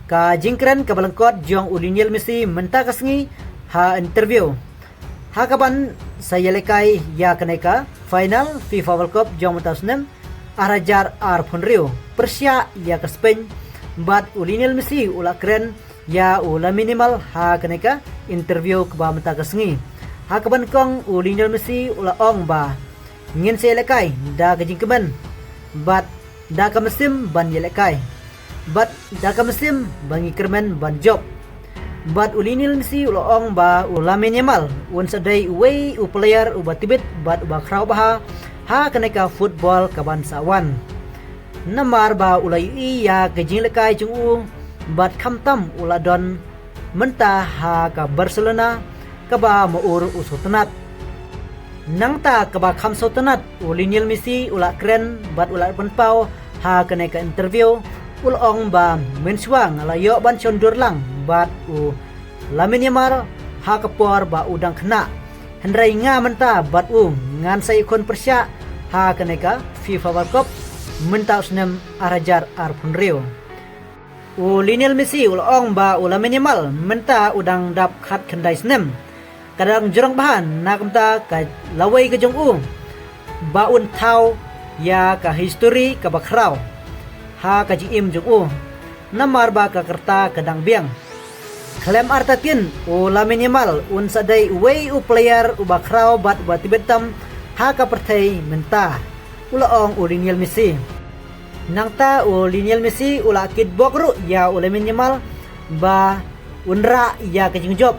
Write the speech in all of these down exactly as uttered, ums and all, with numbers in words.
Ka jingkren kaba lyngkot jong u Lionel Messi mynta ka sngi ha interview ha kaban sa ïalehkai ïa kane ka final FIFA World Cup jong mynta u snem ar hajar arphew hynriew pyrshah ïa ka Spain, bad u Lionel Messi u la kren ïa u Lamine Yamal ha kane ka interview kaba mynta ka sngi. Ha kaba nyngkong u Lionel Messi u la ong ba ngin sa ïalehkai da ka jingkmen bad da ka mynsiem ban ïalehkai bad da ka mynsiem ba ngi kyrmen ban jop. Bad u Lionel Messi u la ong ba u Lamine Yamal un sa dei uwei u player uba tbit bad uba khraw bha ha kane ka football kaban sa wan. Namar ba u la ïohi ïa ka jingïalehkai jong u bad khamtam u la don mynta ha ka Barcelona kaba ma ur u sngewtynnat. Nangta kaba kham sngewtynnat u Lionel Messi u la kren bad u la pynpaw ha kane ka interview, u la ong ba mynshuwa nga la ïoh ban shon dur lang bad u Lamine Yamal ha ka por ba u dang khynnah. Hynrei nga mynta bad u ngan sa ïakhun pyrshah ha kane ka FIFA World Cup mynta u snem ar hajar arphew hynriew. U Lionel Messi u la ong ba u Lamine Yamal mynta u dang dap khatkhyndai snem. Ka dang jrong bha na ka bynta ka lawei ka jong u ba un thaw ïa ka histori kaba khraw ha ka jingim jong u. Namar ba ka rta ka dang biang. Khlem artatien u Lamine Yamal un sa dei uwei u player uba khraw bad uba tbit tam ha ka pyrthei mynta, u la ong u Lionel Messi. Nangta u Lionel Messi u la kitbok ruh ïa u Lamine Yamal ba un rah ïa ka jingjop.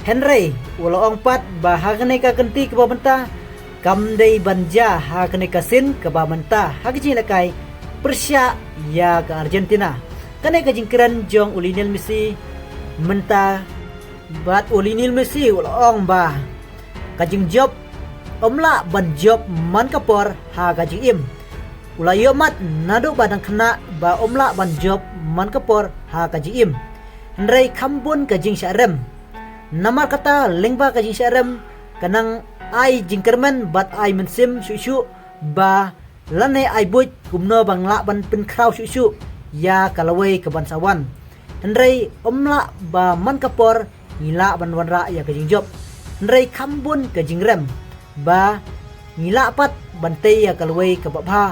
Hynrei u la ong pat ba ha kane ka kynti kaba mynta kam dei ban jia ha kane ka sien kaba mynta ha ka jingïalehkai pyrshah ïa ka Argentina. Kane ka jingkren jong u Lionel Messi mynta, bad u Lionel Messi u la ong ba ka jingjop um lah ban jop man ka por ha ka jingim. U la ïohmat naduh ba dang khynnah ba um lah ban jop man ka por ha ka jingim. Hynrei kham bun ka jingshah rem. Namar kata lyngba ka jingshah rem ka nang ai jingkyrmen bad ai mynsiem shuh shuh ba lane ai buit kumno ba ngi lah ban pynkhraw shuh shuh ïa ka lawei kaban sa wan. Hynrei um lah ba man ka por ngi lah ban wanrah ïa ka jingjop. Hynrei kham bun ka jingrem ba ngi lah pat ban tei ïa ka lawei kaba bha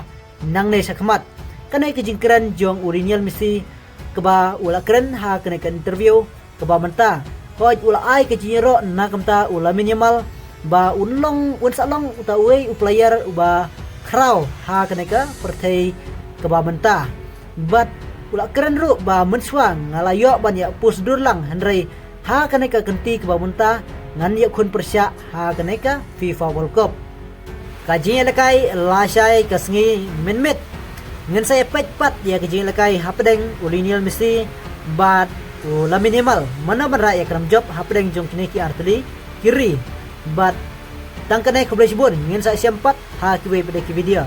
nangne shakhmat. Kane ka jingkren jong u Lionel Messi kaba u la kren ha kane ka interview kaba mynta. Hooid u la ai ka jingïaroh na ka bynta u Lamine Yamal ba un long, un sa long uta uwei u player uba khraw ha kane ka pyrthei kaba mynta. Bad u la kren ruh ba mynshuwa nga la ïoh ban ïa push dur lang, hynrei ha kane ka kynti kaba mynta ngan ïakhun pyrshah ha kane ka FIFA World Cup. Ka jingïalehkai lashai ka sngi mynmiet. Ngin sa ïa peit pat ïa ka jingïalehkai hapdeng u Lionel Messi bad u Lamine Yamal, mano ban rah ïa ka nam jop hapdeng jong kine ki artylli ki ri. Bad tang kane, khublei shibun, ngin sa ïashem pat ha kiwei pat de ki video.